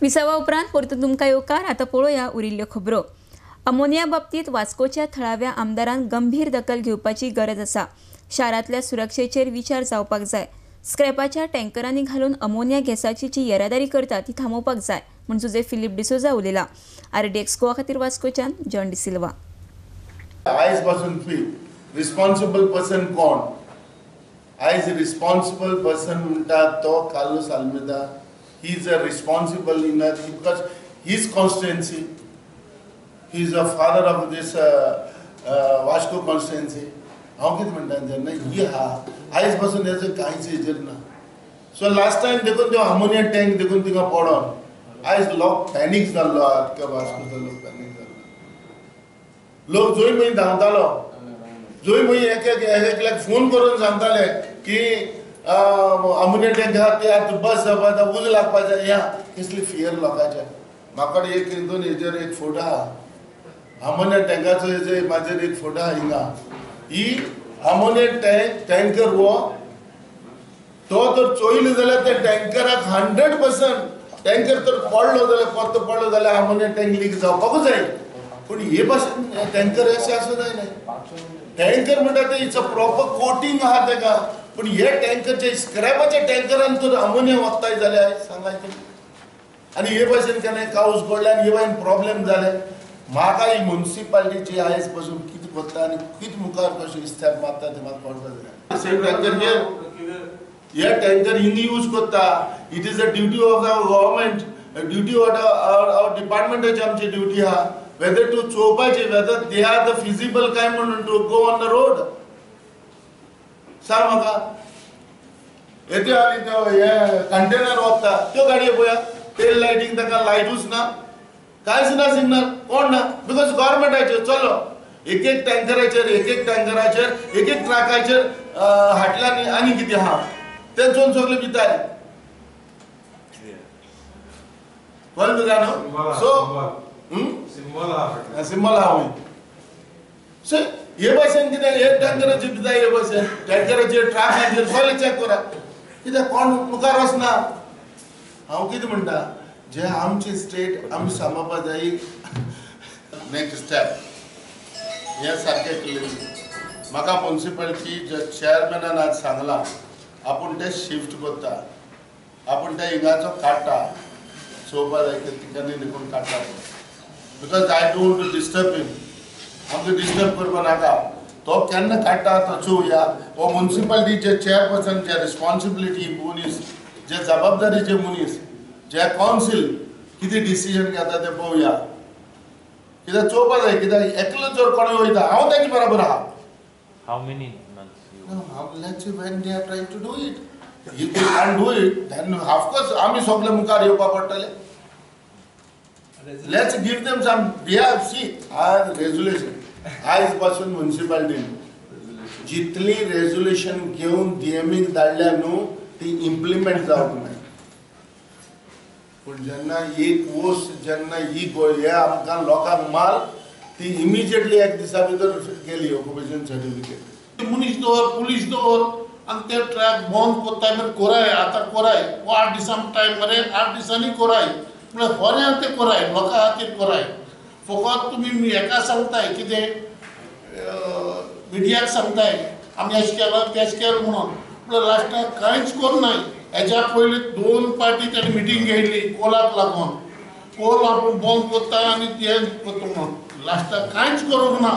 विसावा उपरांत परतून तुमकां येवकार. आतां पळोवया उरिल्ल्यो खबरो. अमोनिया बाबतींत वास्कोच्या थळाव्या आमदारान गंभीर दखल घेवपाची गरज आसा. शारांतल्या सुरक्षेचेर विचार जावपाक जाय. स्क्रॅपाच्या टँकरांनी घालून अमोनिया गॅसाची जी येरादारी करता ती थांबोवपाक जाय म्हूण जुजे फिलीप डिसोजा उलयला. आरडीएक्स गोवा खातीर वास्कोच्यान जॉन डिसिल्वा. आयज पासून रिस्पॉन्सिबल पर्सन कोण? आयज रिस्पॉन्सिबल पर्सन म्हणटा तो Carlos Almeida. He is a responsible in because his constituency, he is a father of this Vasco constituency. हांव कितें म्हणटा जेन्ना ही आहा आयज पासून हेजो कांयच हेजेर ना. सो लास्ट टायम देखून त्यो अमोनिया टँक देखून तिंगा पडोन आयज लोक पॅनीक जाल्लो आहा. वास्कोचो लोक पॅनीक जाल्लो. लोक जंय खंय धांवतालो, जंय खंय एक एकल्याक फोन करून सांगताले की अमोनिया टँक आहा ते आतां बस जावपा उजो लागपाचें. ह्या कसली फियर लोकांचे. म्हाका एक दोन हेजेर एक फोटो आहा अमोनिया टँकाचो, हेजेर म्हाजेर एक फोटो आहा हिंगा. ही अमोनिया टँक टँकर हो तो तर चोयलो जाल्यार त्या टँकराक 100% टँकर तर पडलो जाल्यार परतो पडलो जाल्यार अमोनिया टँक लीक जावपाकूच जाय. पूण हे भाशेन टँकर अशें आसूं जायना. टँकर म्हणटा ते it's a proper coating आहा तेका. पूण हे टँकरचे स्क्रॅपाच्या टँकरान तर अमोनिया वत्ताय जाल्यार सांगायचें. आनी हे भाशेन केन्ना कावस पडले आनी हे भाशेन प्रॉब्लेम जाले. म्हाका ही म्युनिसिपालिटीची आयज पासून कितें करता आनी कितें मुखार कशें स्टेप मारता तें म्हाका कळटा जाल्यार. सेम टँकर हे टँकर हिंदी यूज करता. It is a duty of our government, duty of our डिपार्टमेंटाची आमची ड्युटी आहा वेदर टू चोवपाची whether they are the feasible काय म्हणून to go on the road. सांग म्हाका येते आनी त्यो हे कंटेनर वता त्यो गाडयो पळया तेल लायटींग ताका लायटूच ना, कांयच ना, सिग्नल कोण ना. Because गव्हर्मेंटाचेर चलो एक एक टँकराचेर एक एक टँकराचेर एक एक ट्रकाचेर हाडल्यान आनी कितें आहा तें चोवन सगळें भिताले. कळ्ळें तुका न्हू? सो सिंबल आहा वयर. सो हे भाशेन कितें हे टँकराचेर भिता, हे भाशेन टँकराचेर ट्रकाचेर सगळें चॅक करा कित्याक कोण मुखार वचना. हांव कितें म्हणटा जे आमची स्टेट आमी सांबाळपा जाय. नेक्स्ट स्टेप हें सारकें केलें. म्हाका म्युनिसिपालिटी जे चेअरमॅनान आज सांगलां आपूण तें शिफ्ट करता, आपूण तें हिंगाचो काडटा चोवपा जाय की तिकांनी देखून काडटा. Because I don't to disturb him. आमकां डिस्टर्ब करपा नाका. तो केन्ना काडटा तो चोवया. हो म्युनिसिपालिटीचे चेअरपर्सन जे रिस्पॉन्सिबिलिटी मनीस, जे जबाबदारीचे मनीस, जे कावन्सील कितें डिसिजन घेता तें पळोवया. कित्याक चोवपा जाय कित्याक एकलो जर कोणूय वयता हांव तेंचे बरोबर आहा. How many months you? No, let's see when they are trying to do it. If they can't do it, then of course आमी सगळे मुखार येवपा पडटले. Let's give them some. We have see our resolution. आयज पासून म्युनिसिपालिटीन जितली resolution घेवन डीएमईक धाडल्या न्हू ती इम्प्लिमेंट जावंक ना. पूण जेन्ना एक वस्त जेन्ना ही हे आमकां लोकांक माल ती इमिजिएटली एक दिसा भितर गेली ऑक्युपेशन सर्टिफिकेट. मनीस दवर, पुलीस दवर आनी ते ट्रॅक बंद कोत्ताय मागीर कोराय. आतां कोराय 8 दिसां टायम मरे, 8 दिसांनी कोराय म्हळ्यार बरें आहा तें कोराय, लोकां खातीर कोराय. फकत तुमी हेका सांगताय कितें मिडियाक सांगताय आमी अशें केलां तें केलां म्हणून, म्हळ्यार लास्टाक कांयच करनाय. हेज्या पयलीं 2 पार्टी ताणी मिटींग घेयली कोलाक लागून, कोल आपूण बंद कोत्ता आनी हें कोत्ता म्हणून, लास्टाक कांयच करूंक ना.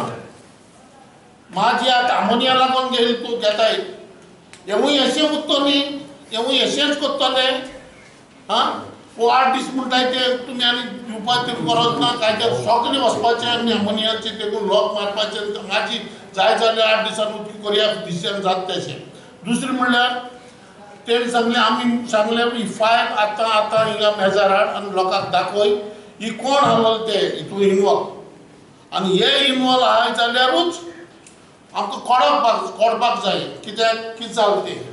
माझी आतां आमोनिया लागून घेयली तूं घेताय, हेवूय अशें उत्तो न्ही, हेवूय अशेंच कोत्तले. आं 8 दीस म्हणटाय ते तुमी आनी दिवपाक ते गरज ना. काय ते सगळें वचपाचें आनी अमोनियाचे तेतून लोक मारपाचें. म्हाजी जाय जाल्यार 8 दिसान उदक करया डिसिजन जाता तशें. दुसरें म्हणल्यार तेणी सांगलें आमी सांगलें ही फायल आतां आतां हिंगा मेजार हाड आनी लोकांक दाखय ही कोण आहलो ते हितून इनवॉल्व. आनी हे इनवॉल्व आहाय जाल्यारूच आमकां कोडपाक जाय कित्याक कितें जालें तें.